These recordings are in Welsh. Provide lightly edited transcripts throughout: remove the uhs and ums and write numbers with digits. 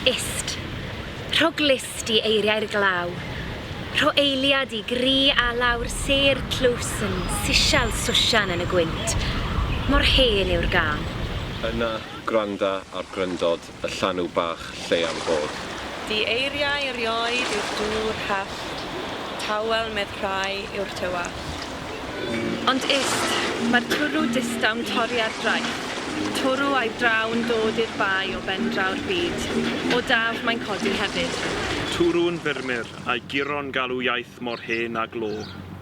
Ist. Rho glust i eiriau'r glaw. Rho eiliad i gri alaw'r sêr tlws yn sisial swsian yn y gwynt. Mor hen yw'r gân. Yna, gwranda ar gryndod y llanw bach lleian fod. Dy eiriau erioed yw'r dŵr hallt, tawel medd rhai yw'r tywallt. Ond ist, mae'r twrw distaw'n torri ar draeth, twrw a'i draw'n dod i'r bae o bendraw'r byd. O daf mae'n codi hefyd. Twrw'n furmur, a'i guro'n galw iaith mor hen â glo.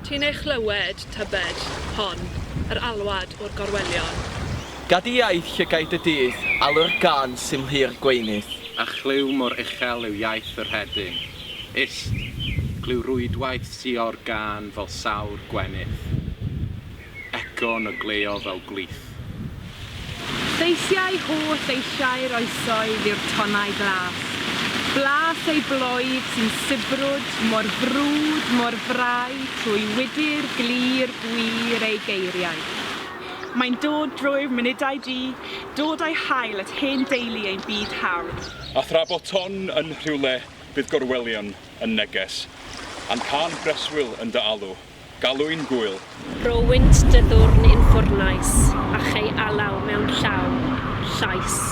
Ti'n ei chlywed, tybed, hon, yr alwad o'r gorwelion. Gad i iaith llygaid y dydd alw'r gân syml hir gweunydd. A chlyw mor uchel yw iaith yr hedyn. Ist, glyw rwydwaith suo'r gân fel sawr gwenith. Eco'n ogleuo fel gwlith. Lleisiau holl eisiau'r oesoedd yw'r tonnau glas. Blas ei bloedd sy'n sibrwd mor frwd, mor frau trwy wydr glir gwir ei geiriau. Mae'n dod drwy'r munudau du, dod â'i haul at hen deulu ein byd hawdd. A thra bo ton yn rhywle bydd gorwelion yn neges, a'n cân breswyl yn dy alw, galw'n gŵyl. Rho wynt dy ddwrn i'm ffwrnais, a chei alaw mewn llaw, llais.